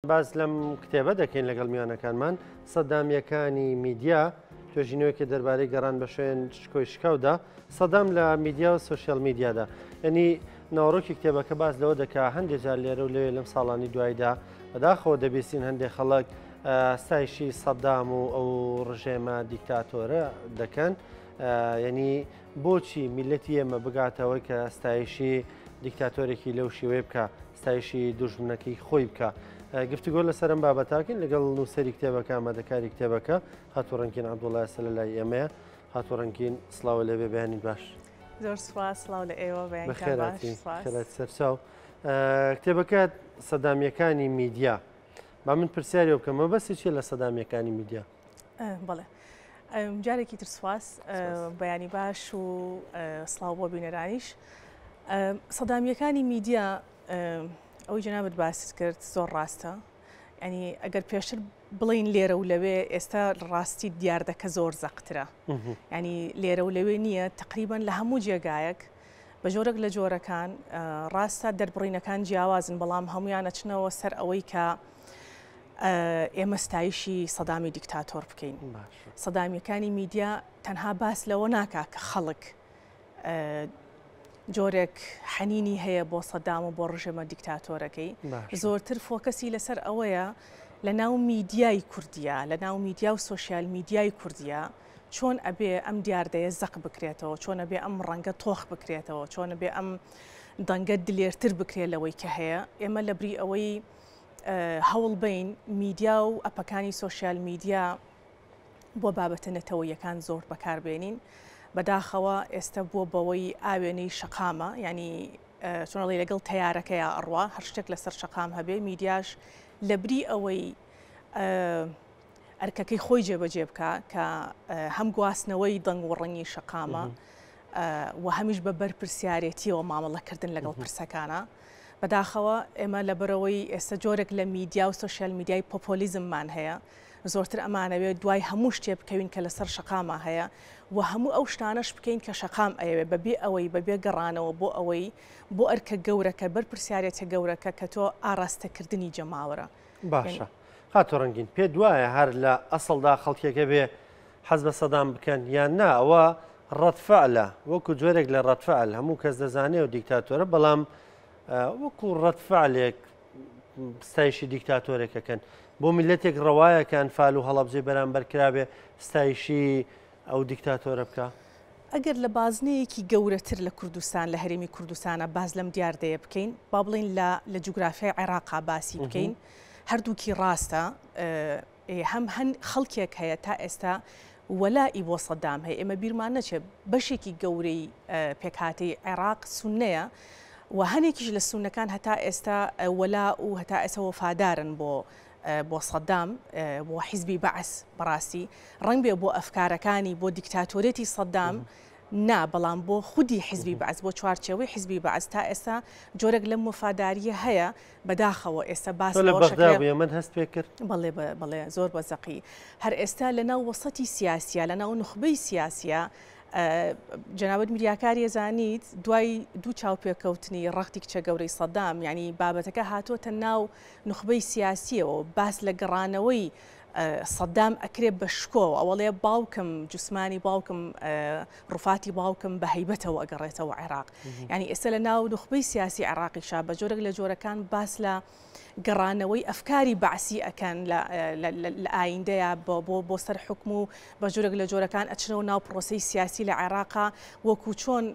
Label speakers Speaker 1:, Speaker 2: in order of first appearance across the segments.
Speaker 1: باس لەم کتێبە دەکەین لەگەڵ میوانەکانمان، سەدامییەکانی میدیا، توێژینەوەیەکە دەربارەی گەڕان بە شوێن شکۆی شکاودا، سەدام لە میدیا و سۆشیال میدیادا. یعنی ناوەڕۆکی کتێبەکە باس لەوە دەکا هەندێک جار لێرە و لەوێ لەم ساڵانی دواییدا بەداخەوە دەبیستین هەندێک خەڵک ستایشی سەدام و ئەو ڕژێمە دیکتاتۆرە دەکەن. یعنی بۆچی میلەتی ئێمە بگاتەوەی کە ستایشی دیکتاتۆرێکی لەو شێوەیە بکا، ستایشی دوژمنەکەی خۆی بکا. گفتوگۆ لەسەر ئەم بابەتاکەین لەگەڵ نووسەری کتێبەکە، ئامادەکاری کتێبەکە، خاتوو ڕەنگین عەبدوڵڵا ئێستا لە لای ئێمەیە. خاتوو ڕەنگین سڵاو لێ بێ، بەیانیت باش.
Speaker 2: زۆر سوپاس، سڵاو لە ئێوە، بەیانتان باش. سوپاس.
Speaker 1: بەخێرهاتی سەرچاو. کتێبەکە سەدامییەکانی میدیا. با من پرسیاری بکەم، مەبەستی چییە لە سەدامییەکانی میدیا؟
Speaker 2: بەڵێ. جارێکی تر سوپاس، بەیانی باش و سڵاو بۆ بینەرانیش. سەدامییەکانی میدیا ئەوەی جەنابت باست کرد زۆر ڕاستە. ینی ئەگەر پێشتر بڵین لێرە و لەوێ ئێستا ڕاستی دیاردەکە زۆر زەقترە. ینی لێرە و لەوێ نییە تقریبان لە هەموو جێگایەک بە جۆرێک لە جۆرەکان ڕاستە دەربڕینەکان جیاوازن بەڵام هەمویان ئەچنەوە سەر ئەوەی کە ئێمە ستایشی سەدامی دیکتاتۆر بکەین. سەدامیەکانی میدیا تەنها باس لەوە ناکا کە خەڵک جۆرێک حەنینی هەیە بۆ سەدام و بۆ ڕژێمە دیکتاتۆرەکەی، زۆرتر فۆکەسی لەسەر ئەوەیە لە ناو میدیای کوردیا، لە ناو میدیا و سۆشیال میدیای کوردیا چۆن ئەبێ ئەم دیاردەیە زەق بکرێتەوە، چۆن ئەبێ ئەم ڕەنگە تۆخ بکرێتەوە، چۆن ئەبێ ئەم دەنگە دلێرتر بکرێت لەوەی کە هەیە. ئێمە لەبری ئەوەی هەوڵ بەین میدیا و ئەپەکانی سۆشیال میدیا بۆ بابەتە نەتەوەیەکان زۆر بەکاربێنین، بەداخەوە ئێستا بووە بەوەی ئاوێنەی شەقامە، ینی چۆنڵی لەگەڵ تەیارەکەیا ئەڕوا، هەر شتێک لەسەر شەقام هەبێ میدیاش لەبری ئەوەی ئەرکەکەی خۆی جێبەجێ بکە کە هەم گواستنەوەی دەنگ و ڕەنگی شەقامە و هەمیش بە بەرپرسیارێتیەوە مامەڵەکردن لەگەڵ پرسەکانە. بەداخەوە ئێمە لەبەرئەوەی ئێستا جۆرێک لە میدیا و سۆشیال میدیای پۆپۆلیزممان هەیە، زۆرتر ئەمانەوێت دوای هەموو شتێ بکەوین کە لەسەر شەقاما هەیە و هەموو ئەو شتانەش بکەین کە شەقام ئەیەوێت بەبێ ئەوەی بەبێ گەڕانەوە بۆ ئەوەی بۆ ئەرکە گەورەکە بەرپرسیارێتیە گەورەکە کە تۆ ئاراستەکردنی جەماوەرە.
Speaker 1: باشە خاتوو ڕەنگین پێت وایە هەر لە ئەسڵدا خەڵکێک هەبێ حەز بە سەدام بکەن یان نا ئەوە ڕەد فعلە وەکو جۆرێک لە ڕەد فعل هەموو کەس دەزانێ و دیکتاتۆرە بەڵام وەکو ڕەد فعلێک ستایشی دیکتاتۆرێکەکەن بۆ میلەتێک ڕەوایە کە ئەنفال و هەڵەبجەی بەرامبەر کرابێ ستایشی ئەو دیکتاتۆرە بکە؟
Speaker 2: ئەگەر لە بازنەیەکی گەورەتر لە کوردستان لە هەرێمی کوردستانە باس لەم دیاردەیە بکەین با بڵین لە لە جوگرافیای عێراقا باسی بکەین هەردووکی ڕاستە هەم هەن خەڵکێک هەیە تا ئێستا وەلائی بۆ سەدام هەیە، ئێمە بیرمان نەچێت بەشێکی گەورەی پێکهاتەی عێراق سوننەیە و هەنێکیش لە سوننەکان هەتا ئێستا وەلا و هەتا ئێستا وەفادارن بۆ بۆ سەدام بۆ حیزبی بەعس بەڕاستی ڕەنگ بێ بۆ ئەفکارەکانی بۆ دیکتاتۆرێتی سەدام نا، بەڵام بۆ خودی حیزبی بەعس، بۆ چوارچێوەی حیزبی بەعس تا ئێستا جۆرێک لەم وەفادارییە هەیە، بەداخەوە ئێستا باس
Speaker 1: تۆ لە
Speaker 2: لەوەش
Speaker 1: بەغدا
Speaker 2: ئەکرێ.
Speaker 1: بووی ئەمەت هەست پێ کرد؟
Speaker 2: بەڵێ بەڵێ زۆر بە زەقی. هەر ئێستا لە ناو وەسەتی سیاسییا، لە ناو نوخبەی سیاسییا، جەنابت میدیاکاری ئەزانیت دوای دوو چاوپێکەوتنی ڕەغدی کچە گەورەی سەدام، یانی بابەتەکە هاتۆتە ناو نوخبەی سیاسییەوە، باس لە گەڕانەوەی سەدام ئەکرێ بە شکۆوە، ئەوەڵێ باوکم جوسمانی باوکم ڕوفاتی باوکم بە هەیبەتەوە ئەگەڕێتەوە عێراق. یانی ئێستا لە ناو نوخبەی سیاسی عێراقیشا بە جۆرێک لە جۆرەکان باس لە گەڕانەوەی ئەفکاری بەعسی ئەکەن لە ئایندەیە بۆ سەر حوکم و بە جۆرێک لە جۆرەکان ئەچنەوە ناو پرۆسەی سیاسی لە عێراقا وەکو چۆن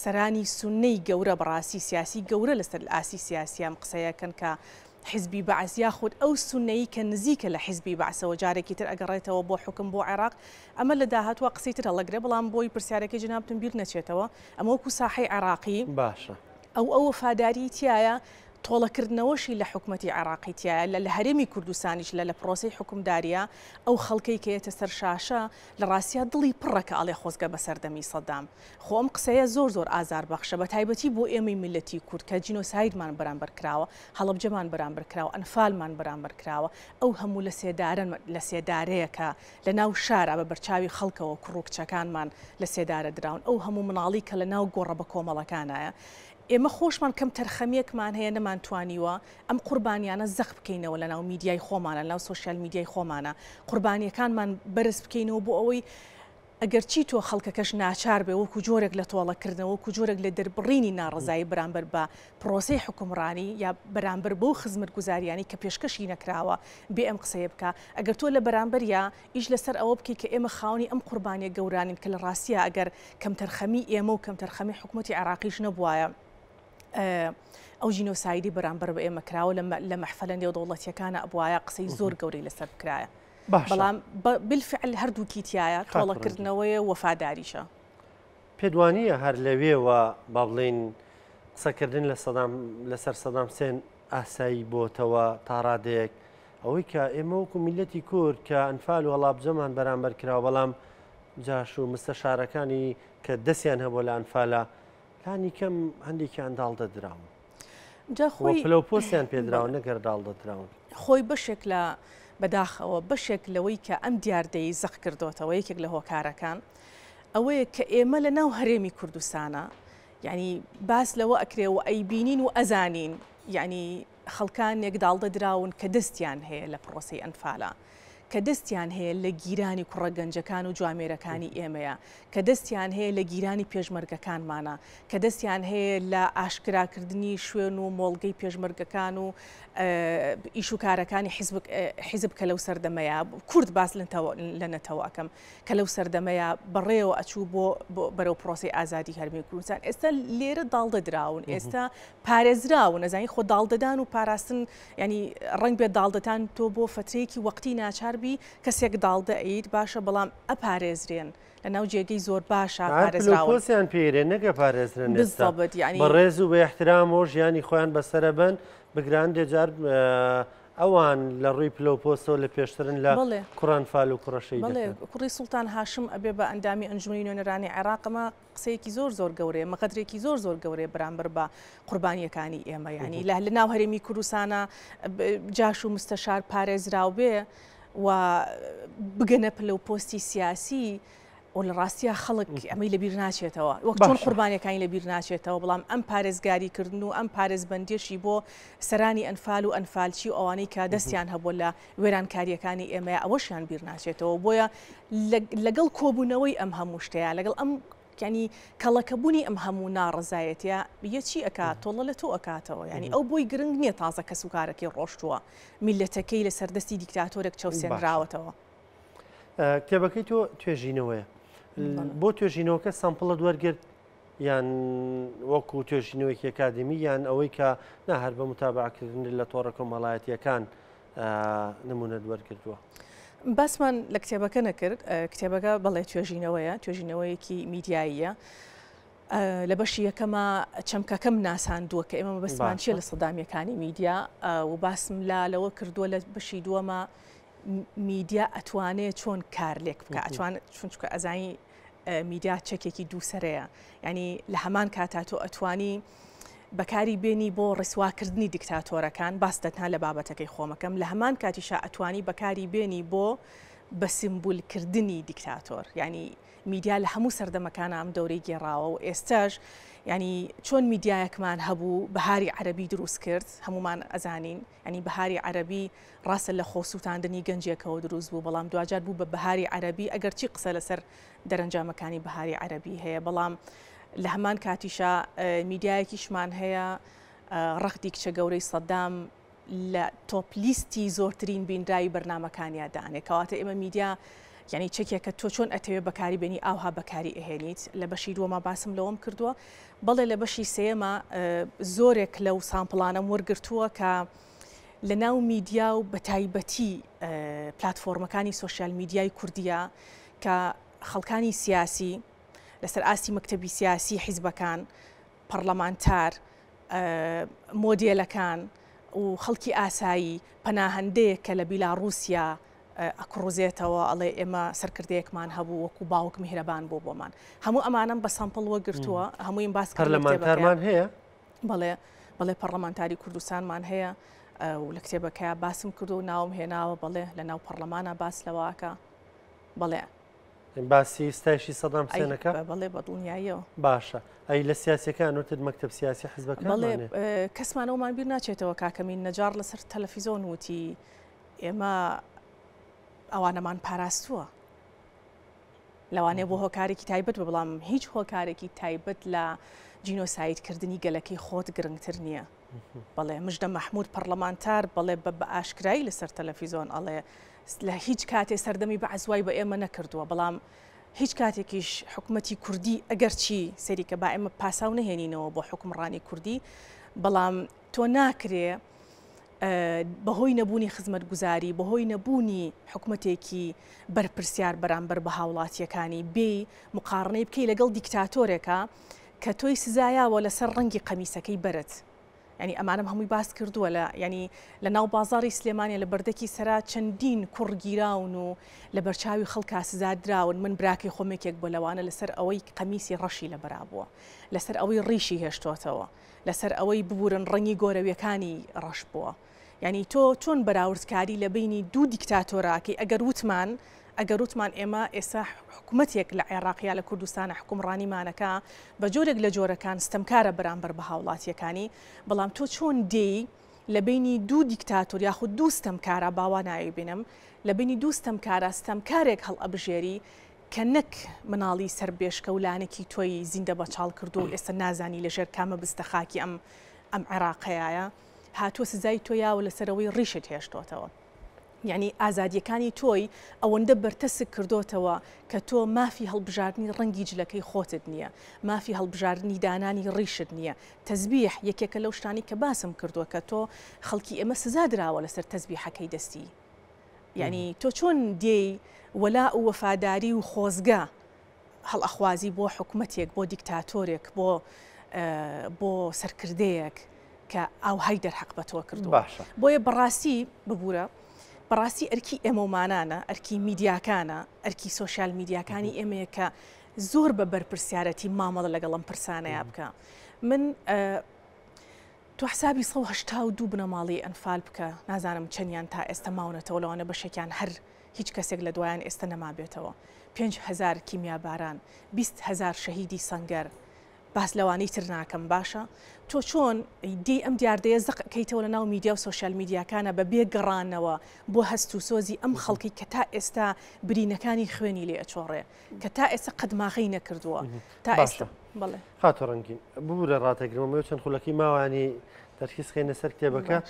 Speaker 2: سەرانی سوننەی گەورە بەڕاستی سیاسی گەورە لەسەر ئاستی سیاسی ئەم قسەیەکەن کە حیزبی بەعس یاخود ئەو سوننەی کە نزیکە لە حیزبی بەعسەوە جارێکی تر ئەگەڕێتەوە بۆ حوکم بۆ عێراق، ئەمە لە داهاتووە قسەی تر هەڵەگرێ، بەڵام بۆی پرسیارەکەی جەنابتم بیر نەچێتەوە، ئەمە وەکو ساحەی عێراقی،
Speaker 1: باشە.
Speaker 2: ئەو ئەو وەفاداریی تیایە، تۆڵەکردنەوەشی لە حکومەتی عێراقی تیایە، لە لە هەرێمی کوردستانیش لە لە پرۆسەی حوکمدارییە ئەو خەڵکەی کە یەتە سەر شاشە لە ڕاستیا دڵی پڕە کە ئەڵێ خۆزگە بە سەردەمی سەدام. خۆ ئەم قسەیە زۆر زۆر ئازاربەخشە بە تایبەتی بۆ ئێمەی میللەتی کورد کە جینۆسایدمان بەرامبەر کراوە، هەڵەبجەمان بەرامبەر کراوە، ئەنفالمان بەرامبەر کراوە، ئەو هەموو لەسێدارە لەسێدارەیە کە لە ناو شارا بە بەرچاوی خەڵکەوە کوڕ و کچەکانمان لە سێدارە دراون، ئەو هەموو مناڵی کە لە ناو گۆڕە بەکۆمەڵەکانایە. ئێمە خۆشمان کەمتەرخەمییەکمان هەیە نەمانتوانیوە ئەم قوربانیانە زەق بکەینەوە لەناو میدیای خۆمانە، لەناو سۆشیال میدیای خۆمانە، قوربانییەکانمان بەرز بکەینەوە بۆ ئەوەی ئەگەرچی تۆ خەڵکەکەش ناچار بێ وەکو جۆرێک لە تۆڵەکردنەوە، وەکو جۆرێک لە دەربڕینی ناڕەزایی بەرامبەر بە پرۆسەی حوکمڕانی یا بەرامبەر بەو خزمەتگوزاریانەی کە پێشکەشی نەکراوە بێ ئەم قسەیە بکا، ئەگەر تۆ لە بەرامبەریا ئیش لەسەر ئەوە بکەی کە ئێمە خاوەنی ئەم قوربانیە گەورانین کە لە ڕاستیا ئەگەر کەمتەرخەمی ئێمە و کەمتەرخەمی حکومەتی عێراقیش نەبوایە ئەو جینۆسایدی بەرامبەر بە ئێمە کراوە لە مەحفەلە نێودەوڵەتیەکانە ئەبوایە قسەی زۆر گەورەی لەسەر بکرایە. بەڵام بالفعل هەردووکی تایە تۆڵەکردنەوەیە وەفاداریشە.
Speaker 1: پێت وانییە هەر لەوێوە با بڵێین قسەکردن لە سەدام لەسەر سەدام حسێن ئاسایی بۆتەوە تا ڕادەیەک ئەوەی کە ئێمە وەکو میلەتی کورد کە ئەنفال و هەڵابجەمان بەرامبەر کراوە بەڵام جاش و مستەشارەکانی کە دەستیان هەبوو لە ئەنفالە لانی کەم هەندێکیان داڵدە دراون
Speaker 2: جا خۆی
Speaker 1: پلە و پۆستیان پێدراوە نەگەر داڵدە دراون.
Speaker 2: خۆی بەشێک لە بەداخەوە بەشێک لەوەی کە ئەم دیاردەی زەق کردۆتەوە یەکێک لە هۆکارەکان ئەوەیە کە ئێمە لە ناو هەرێمی کوردستانە یعنی باس لەوە ئەکرێ و ئەیبینین و ئەزانین یعنی خەڵکانێک داڵدە دراون کە دەستیان هەیە لە پڕۆسەی ئەنفالا، کە دەستیان هەیە لە گیرانی کوڕە گەنجەکان و جوامێرەکانی ئێمەیە، کە دەستیان هەیە لە گیرانی پێشمەرگەکانمانە، کە دەستیان هەیە لە ئاشکراکردنی شوێن و مۆڵگەی پێشمەرگەکان و ئیش و کارەکانی حیزب کە لەو سەردەمەیە کورد باس لە نەتەوە ئەکەم کە لەو سەردەمەیە بەڕێوە ئەچوو بۆ بەرەو پرۆسەی ئازادی هەرمی کوردستان ئێستا لێرە داڵدە دراون ئێستا پارێزراون ئەزانی خۆ داڵدەدان و پاراستن ینی ڕەنگ بێت داڵدەتان تۆ بۆ فترەیەکی وەقتی ناچار بی کەسێک داڵدە ئەیت باشە بەڵام ئەپارێزرێن لە ناو جێگەی زۆر باشە پارێزراون
Speaker 1: پۆستیان پێرێ نەگە پارێزرێن بالضبط یعنی بە ڕێز و بە احترام و ژیانی خۆیان بەسەرە بن بگران دێجار ئەوان لە ڕووی پلە و پۆستەوە لە پێشترن لە کوڕان فال و کوڕە شەهیدەکان.
Speaker 2: کوڕی سوڵتان هاشم ئەبێ بە ئەندامی ئەنجومەنی نوێنەرانی عێراق، ئەمە قسەیەکی زۆر زۆر گەورەیە، ئەمە غەدرێکی زۆر زۆر گەورەیە بەرامبەر بە قوربانییەکانی ئێمە، یانی لە لە ناو هەرێمی کوردستانە جاش و مستەشار پارێزراو بێ و بگەنە پلە و پۆستی سیاسی و لە ڕاستیا خەڵک ئەمەی لەبیر ناچێتەوە وەک چۆن قوربانیەکانی لەبیر ناچێتەوە بەڵام ئەم پارێزگاری کردن و ئەم پارێزبەندیەشی بۆ سەرانی ئەنفال و ئەنفالچی و ئەوانەی کە دەستیان هەبووە لە وێرانکاریەکانی ئێمەیە ئەوەشیان بیر ناچێتەوە بۆیە لەگەڵ کۆبوونەوەی ئەم هەموو شتەیە لەگەڵ ئەم ینی کەڵەکەبوونی ئەم هەموو ناڕزایەتە یە چی ئەک تۆڵە لە تۆ ئەکاتەوە ینی ئەو بۆی گرنگ نییە تازە کەس و کارەکەی ڕۆشتووە میلەتەکەی لە سەردەستی دیکتاتۆرێک چەوسێنراوەتەوە.
Speaker 1: کتێبەکەی تۆ توێژینەوەیە بۆ توێژینەوەکە sample ت وەرگرت یان وەکو توێژینەوەیەکی ئەکادمی یان ئەوەی کە نا هەر بە متابعکردن لە تۆڕە کۆمەڵایەتیەکان نمونەت وەرگردووە؟
Speaker 2: باسمان لە کتێبەکە نەکرد کتێبەکە بەڵێ توێژینەوەیە توێژینەوەیەکی میدیاییە لە بەشی یەکەما چەمکەکەم ناساندووە کە ئێمە مەبەستمان چیە لە سەدامیەکانی میدیا و باسم لا لەوە کردووە لە بەشی دووەمە میدیا ئەتوانێ چۆن کار لێک بکە ئەتوان چون چکە ئەزانی میدیا چەکێکی دووسەرەیە ینی لە هەمان کاتا تۆ ئەتوانی بەکاری بێنی بۆ ڕیسواکردنی دیکتاتۆرەکان باس دەتان لە بابەتەکەی خۆمەکەم لە هەمان کاتیشا ئەتوانی بەکاری بێنی بۆ بە سیمبولکردنی دیکتاتۆر ینی میدیا لە هەموو سەردەمەکانا ئەم دەورەی گێڕاوە و ئێستاش یانی چۆن میدیایەکمان هەبوو بەهاری عەرەبی دروست کرد هەمومان ئەزانین ینی بەهاری عەرەبی ڕاستە لە خۆسووتاندنی گەنجێکەوە دروست بوو بەڵام دواجار بوو بە بەهاری عەرەبی ئەگەرچی قسە لەسەر دەرەنجامەکانی بەهاری عەرەبی هەیە بەڵام لە هەمان کاتیشا میدیایەکیشمان هەیە ڕەختی کچە گەورەی سەدام لە تۆپ لیستی زۆرترین بینراوی بەرنامەکانیا دانێ کەواتە ئێمە میدیا یعنی چەکێکە تۆ چۆن ئەتەوێ بەکاری بێنی ئاوها بەکاری ئەهێنیت لە بەشی دووەما باسم لەوەم کردووە بەڵێ لە بەشی سێیەما زۆرێک لەو sample انەم وەرگرتووە کە لە ناو میدیا و بە تایبەتی پلاتفۆرمەکانی سۆشیال میدیای کوردیە کە خەڵکانی سیاسی لەسەر ئاستی مەکتەبی سیاسی حیزبەکان پەڕلەمانتار، مۆدێلەکان و خەڵکی ئاسایی پەناهەندەیەک کە لە بیلاڕووسیا ئەکڕوزێتەوە ئەڵێ ئێمە سەرکردەیەکمان هەبوو وەکو باوک میهرەبان بوو بۆمان. هەموو ئەمانەم بە sample وەگرتووە، هەموویم باس کردووە لە کتێبەکەیا.
Speaker 1: پەرلەمانتارمان هەیە؟
Speaker 2: بەڵێ، بەڵێ پەڕلەمانتاری کوردستانمان هەیە و لە کتێبەکەیا باسم کردووە و ناوم هێناوە، بەڵێ لە ناو پەڕلەمانا باس لەوە ئەکا. بەڵێ.
Speaker 1: باسی ستایشی سەدام حسێنەکە؟
Speaker 2: بەڵێ بە دڵنیاییەوە.
Speaker 1: باشە ئەی لە سیاسیەکان وتت مەکتەب سیاسی حزبەکان
Speaker 2: بەڵێ کەسمانەوەمان بیر ناچێتەوە کاک ئەمین نەجاڕ لەسەر تەلەفیزۆن وتی ئێمە ئەوانەمان پاراستووە لەوانەیە بۆ هۆکارێکی تایبەت بە بەڵام هیچ هۆکارێکی تایبەت لە جینۆسایدکردنی گەلەکەی خۆت گرنگتر نییە. بەڵێ مژدە مەحمود پەڕلەمانتار بەڵێ بە بە ئاشکرایی لەسەر تەلەفیزۆن ئەڵێ لە هیچ کاتێ سەردەمی بەعس وای بە ئێمە نەکردووە بەڵام هیچ کاتێکیش حکومەتی کوردی ئەگەرچی سەریکە با ئێمە پاساو نەهێنینەوە بۆ حکومڕانی کوردی بەڵام تۆ ناکرێ بەهۆی نەبوونی خزمەتگوزاری بەهۆی نەبوونی حکومەتێکی بەرپرسیار بەرامبەر بە هاوڵاتیەکانی بێی مقاڕنەی بکەی لەگەڵ دیکتاتۆرێکە کە تۆی سزایاوە لەسەر ڕەنگی قەمیسەکەی بەرت یانی ئەمانەم هەمووی باس کردووە لە یانی لە ناو بازاڕی سلێمانیە لە بەردەکی سەرا چەندین کوڕ گیراون و لە بەرچاوی خەڵکا سزا دراون من براکەی خۆم یەکێک بووە لەوانە لەسەر ئەوەی قەمیسی ڕەشی لەبەرا بووە لەسەر ئەوەی ڕیشی هێشتۆتەوە لەسەر ئەوەی ببورن ڕەنگی گۆرەویەکانی ڕەش بووە یانی تۆ چۆن بەراوردکاری لە بەینی دوو دیکتاتۆرا ئەکەی ئەگەر وتمان ئەگەر وتمان ئێمە ئێستا حکومەتێک لە عێراق یا لە کوردستانە حکومڕانیمانەکە بە جۆرێک لە جۆرەکان ستەمکارە بەرامبەر بە هاوڵاتیەکانی بەڵام تۆ چۆن دێی لە بەینی دوو دیکتاتۆر یاخود دوو ستەمکارا با وا ناوی بینم لە بەینی دوو ستەمکارا ستەمکارێک هەڵئەبژێری کە نەک مناڵی سەر بێشکە و لانکی تۆی زیندە بەچاڵ کردووە و ئێستا نازانی لەژێر کامە بستە خاکی ئەم ئەم عێراقەیایە هاتووە سزای تۆ یاوە لەسەر ئەوەی ڕیشت هێشتۆتەوە یعنی ئازادیەکانی تۆی ئەوەندە بەرتەسک کردۆتەوە کە تۆ مافی هەڵبژاردنی ڕەنگی جلەکەی خۆتت نییە مافی هەڵبژاردنی دانانی ڕیشت نییە تەزبیح یەکێکە لەو شتانی کە باسم کردووە کە تۆ خەڵکی ئێمە سزا دراوە لەسەر تەزبیحەکەی دەستی یعنی تۆ چۆن دێی وەلا و وەفاداری و خۆزگە هەڵئەخوازی بۆ حکومەتێک، بۆ دیکتاتۆرێک، بۆ بۆ سەرکردەیەک کە ئاوهای دەرحەق بە تۆ کردووە.
Speaker 1: باشە.
Speaker 2: بۆیە بەڕاستی ببوورە بەڕاستی ئەرکی ئێمەومانانە، ئەرکی میدیاکانە، ئەرکی سۆشیال میدیاکانی ئێمەیە کە زۆر بە بەرپرسیارەتی مامەڵە لەگەڵ ئەم پرسانەیا بکە. من تۆ حسابی 182 بنەماڵەی ئەنفال بکە، نازانم چەندیان تا ئێستا ماونەتەوە، لەوانە بەشێکیان هەر هیچ کەسێک لە دوایان ئێستە نەمابێتەوە. 5000 کیمیاباران، 20 هەزار شەهیدی سەنگەر، باس لەوانەی تر ناکەم، باشە تۆ چۆن دێی ئەم دیاردەیە زەق ئەکەیتەوە لە ناو میدیا و سۆشیال میدیاکانە بە بێ گەڕانەوە بۆ هەست و سۆزی ئەم خەڵکەی کە تا ئێستا برینەکانی خوێنی لێ ئەچۆڕێ، کە تا ئێستا قەدماغەی نەکردووە، تا ئێستا
Speaker 1: باشە
Speaker 2: بەڵێ.
Speaker 1: خاتوو ڕەنگین، ببورە ڕاتەگرم ئەمەوێ چەند خولەکی ماوە یانی تەرکیز خەینە سەر کتێبەکە.
Speaker 2: باش.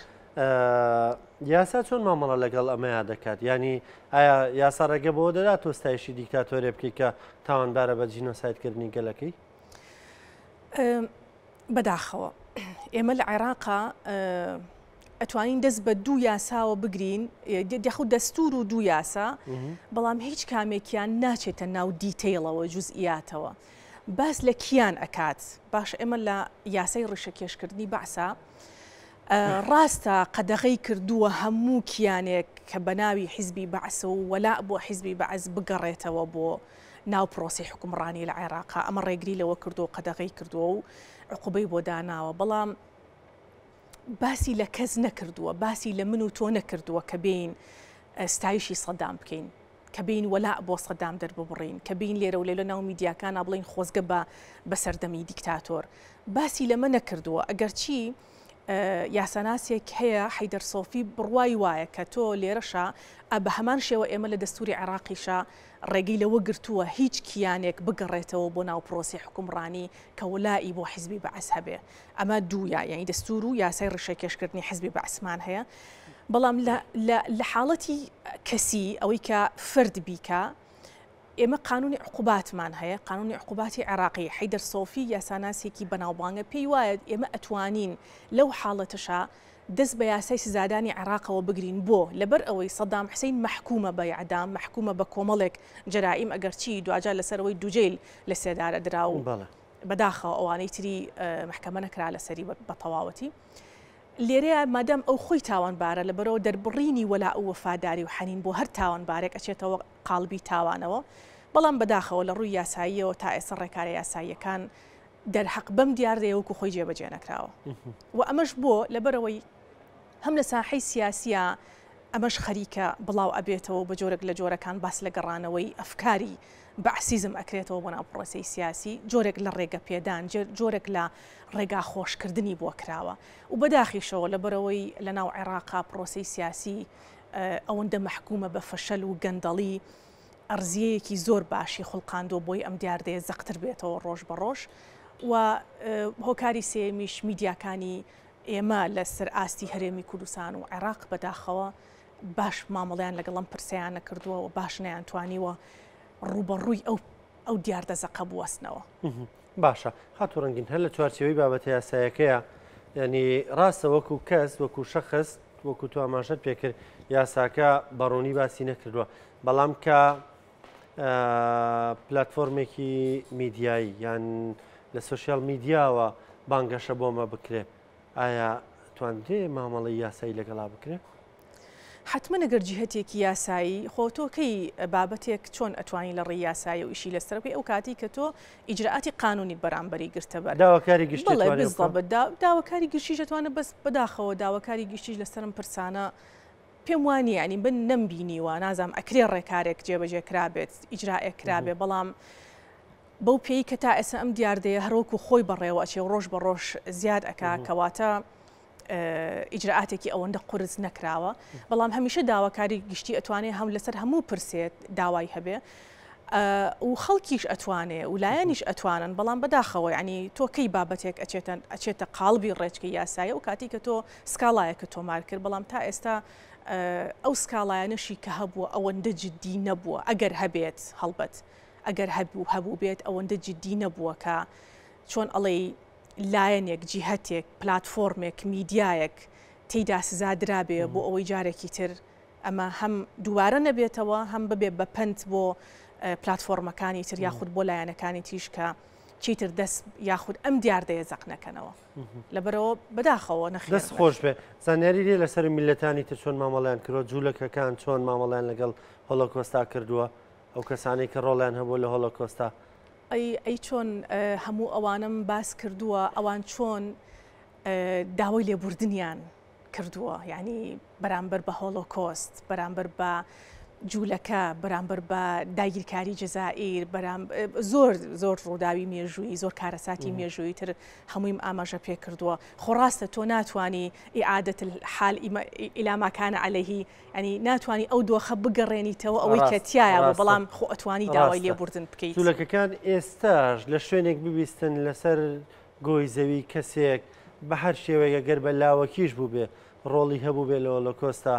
Speaker 1: یاسا چۆن مامەڵە لەگەڵ ئەمەیا دەکات؟ یانی ئایا یاسا ڕێگە بەوە دەدات تۆ ستایشی دیکتاتۆرێ بکەیت کە تاوانبارە بە جینۆسایدکردنی گەلەکەی؟
Speaker 2: بەداخەوە ئێمە لە عێراقا ئەتوانین دەست بە دوو یاساوە بگرین یاخود دەستور و دوو یاسا بەڵام هیچ کامێکیان ناچێتە ناو detail ەوە جزئیاتەوە باس لە کیان ئەکات باش ئێمە لە یاسای ڕیشەکێشکردنی بەعسا ڕاستە قەدەغەی کردووە هەموو کیانێک کە بە ناوی حیزبی بەعسەوە و وەلاء بۆ حیزبی بەعس بگەڕێتەوە بۆ ناو پرۆسەی حوکمڕانی لە عێراقا، ئەمە ڕێگری لەوە کردووە و قەدەغەی کردووە و عقوبەی بۆ داناوە، بەڵام باسی لە کەس نەکردووە، باسی لە من و تۆ نەکردووە کە بێین ستایشی سەدام بکەین. کە بێین وەلاء بۆ سەدام دەرببڕین، کە بێین لێرە و لێ لە ناو میدیاکانا بڵێین خۆزگە بە بە سەردەمی دیکتاتۆر. باسی لەمە نەکردووە. ئەگەرچی یاساناسێک هەیە حەیدەر سۆفی بڕوای وایە کە تۆ لێرەشا بە هەمان شێوە ئێمە لە دەستوری عێراقیشا ڕێگەی لەوە گرتووە هیچ کیانێک بگەڕێتەوە بۆ ناو پرۆسەی حوکمڕانی کە وەلائی بۆ حیزبی بەعس هەبێ. ئەمە دوو یا یانی دەستور و یاسای ڕیشەکێشکردنی حیزبی بەعسمان هەیە. بەڵام لە لە لە حاڵەتی کەسی ئەوەی کە فرد بیکا ئێمە قانونی عقوباتمان هەیە قانونی عقوباتی عێراقی حەیدەر سۆفی یاساناسێکی بەناوبانگە پێی وایە ئێمە ئەتوانین لەو حاڵەتەشا دەست بە یاسای سزادانی عێراقەوە بگرین بۆ لەبەر ئەوەی سەدام حسین مەحکومە بە ئیعدام مەحکومە بە کۆمەڵێک جەرائیم ئەگەرچی دواجار لەسەرەوەی دوجەیل لە سێدارە درا و بەداخەوە ئەوانەی تری مەحکەمە نەکرا لەسەری بە تەواوەتی. لێرەیا مادام ئەو خۆی تاوانبارە لەبەرئەوە دەربڕینی وەلاء و وەفاداری و حەنین بۆ هەر تاوانبارێک ئەچێتەوە قاڵبی تاوانەوە، بەڵام بەداخەوە لە ڕووی یاساییەوە تا ئێستا ڕێکارە یاساییەکان دەرهەق بەم دیاردەیە وەکو خۆی جێبەجێ نەکراوە و ئەمەش بۆ لەبەرئەوەی هەم لە ساحەی سیاسیا. ئەمەش خەریکە بڵاو ئەبێتەوە و بە جۆرێک لە جۆرەکان باس لە گەڕانەوەی ئەفکاری بەعسیزم ئەکرێتەوە بۆ ناو پڕۆسەی سیاسی، جۆرێک لە ڕێگە پێدان، جۆرێک لە ڕێگا خۆشکردنی بۆ کراوە و بەداخیشەوە لەبەرئەوەی لە ناو عێراقا پڕۆسەی سیاسی ئەوەندە مەحکومە بە فەشەل و گەندەڵی، ئەرزیەیەکی زۆر باشی خوڵقاندووە بۆی ئەم دیاردەیە زەقتر بێتەوە ڕۆژ بە ڕۆژ و هۆکاری سێیەمیش میدیاکانی ئێمە لە سەر ئاستی هەرێمی کوردستان و عێراق بەداخەوە باش مامەڵەیان لەگەڵ ئەم پرسەیان نەکردووە و باش نەیانتوانیوە ڕووبەڕووی ئەو ئەو دیاردە زەقە بوەستنەوە.
Speaker 1: باشە خاتوو ڕەنگین هەر لە چوارچێوەی بابەتە یاسایەکەیە یعنی ڕاستە وەکو کەس وەکو شەخس وەکو تو ئاماژەت پێکرد یاساکە بەڕوونی باسی نەکردووە بەڵام کە پلتفۆرمێکی میدیایی یان لە سوسیال میدیاوە بانگەشە بۆمە بکرێ ئایا توانرێ مامەڵەی یاسایی لەگەڵا بکرێ؟
Speaker 2: حەتمەن ئەگەر جیهەتێکی یاسایی، خۆ تۆ کەی بابەتێک چۆن ئەتوانی لە ڕێی یاسایی و ئیشی لەسەر بکەی ئەو کاتەی کە تۆ ئیجرائاتی قانونیت بەرامبەری گرتە بەر.
Speaker 1: داواکاری گشتی
Speaker 2: بەڵێ
Speaker 1: ئەتوانێ بکا؟
Speaker 2: بالضبط داواکاری گشتیش ئەتوانێ بەس بەداخەوە داواکاری گشتیش لەسەرم پرسانە پێم وا نییە یانی من نەمبینیوە نازانم ئەکرێ ڕێکارێک جێبەجێ کرابێت ئیجرائێک کرابێ بەڵام بەو پێی کە تا ئێستا ئەم دیاردەیە هەروەکو خۆی بەڕێوە ئەچێ و ڕۆژ بە ڕۆژ زیاد ئەکا کەواتە ئیجرائاتێکی ئەوەندە قورس نەکراوە بەڵام هەمیشە داواکاری گشتی ئەتوانێ هەم لەسەر هەموو پرسێت داوای هەبێ و خەڵکیش ئەتوانێ و لایەنیش ئەتوانن بەڵام بەداخەوە ینی تۆ کەی بابەتێک ئەچێتە ئەچێتە قاڵبی ڕێچکەی یاسایی و کاتی کە تۆ سکاڵایەکە تۆمار کرد بەڵام تا ئێستا ئەو سکاڵایانەشی کە هەبووە ئەوەندە جددی نەبووە ئەگەر هەبێت هەڵبەت ئەگەر هەبوو هەبوو بێت ئەوەندە جددی نەبووە کە چۆن ئەڵێی لایەنێک، جیهەتێک، پلاتفۆرمێک، میدیایەک تێیدا سزا درابێ بۆ ئەوەی جارێکی تر ئەمە هەم دووبارە نەبێتەوە، هەم ببێ بە پەند بۆ پلاتفۆرمەکانی تر یاخود بۆ لایەنەکانی تریش کە چیتر دەست یاخود ئەم دیاردەیە زەق نەکەنەوە. لەبەرئەوە بەداخەوە نەخێر.
Speaker 1: دەست خۆش بێ. زانیاری لێ لەسەر میللەتانی تر چۆن مامەڵەیان کردووە، جوولەکەکان چۆن مامەڵەیان لەگەڵ هۆلۆکۆستا کردووە، ئەو کەسانەی کە ڕۆڵیان هەبووە لە هۆلۆکۆستا.
Speaker 2: ئەی ئەی چۆن هەموو ئەوانەم باس کردووە ئەوان چۆن داوای لێبوردنیان کردووە یعنی بەرامبەر بە هۆلۆکۆست بەرامبەر بە جوولەکە بەرامبەر بە داگیرکاری جەزائیر بەرام زۆر زۆر ڕووداوی مێژووی زۆر کارەساتی مێژووی تر هەموویم ئاماژە پێ کردووە خۆ ڕاستە تۆ ناتوانانی ئیعادەت الحال إلى ما كان عليه یانی ناتوانی ئەو دۆخە بگەڕێنیتەوە ئەوەی کە تیایا بوو بەڵام خۆ ئەتوانی داوای لێبوردن بکەیت.
Speaker 1: جولەکەکان ئێستاش لە شوێنێک ببیستن لەسەر گۆی زەوی کەسێک بە هەر شێوەیەک گەر بە لاوەکیش بووبێ ڕۆڵی هەبووبێ لە هۆلۆکۆستا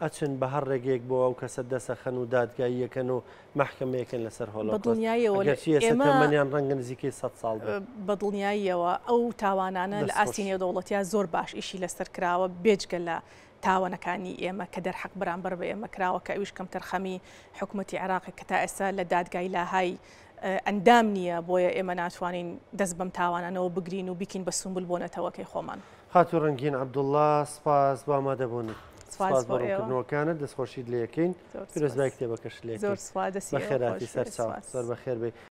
Speaker 1: ئەچن بە هەر ڕێگەیەک بۆ ئەو کەسە دەسەخەن و دادگاییەکەن و مەحکەمەیەکەن لەسەر هۆلۆکۆست
Speaker 2: بەدڵنیاییەوە
Speaker 1: ئەگەرچی ئێستا
Speaker 2: ئێمە
Speaker 1: تەمەنیان ڕەنگە نزیکەی 100 ساڵ بێ.
Speaker 2: بەدڵنیاییەوە ئەو تاوانانە لە
Speaker 1: دەست
Speaker 2: ئاستی
Speaker 1: خۆش.
Speaker 2: نێودەوڵەتیا زۆر باش ئیشی لەسەر کراوە بێجگە لە تاوانەکانی ئێمە کە دەرحەق بەرامبەر بە ئێمە کراوە کە ئەویش کەمتەرخەمی حکومەتی عێراقە کە تا ئێستا لە دادگای لاهای ئەندام نییە بۆیە ئێمە ناتوانین دەست بەم تاوانانەوە بگرین و بیکەین بە سومبول بۆ نەتەوەکەی خۆمان.
Speaker 1: خاتوو ڕەنگین عەبدوڵڵا سپاس بۆ ئامادەبوونت.
Speaker 2: سپاس
Speaker 1: سپاس
Speaker 2: بۆ
Speaker 1: بۆ
Speaker 2: ئێوە.
Speaker 1: ڕوونکردنەوەکانت دەستخۆشیت لێ ئەکەین.
Speaker 2: زۆر
Speaker 1: پیرۆزبای
Speaker 2: سپاس.
Speaker 1: کتێبەکەشت لێ
Speaker 2: زۆر
Speaker 1: ئەکەین.
Speaker 2: سپاس دەستی ئێوە
Speaker 1: بەخێرهاتی
Speaker 2: خۆش بێت.
Speaker 1: سەرچاو.
Speaker 2: سپاس.
Speaker 1: زۆر بەخێر بێی.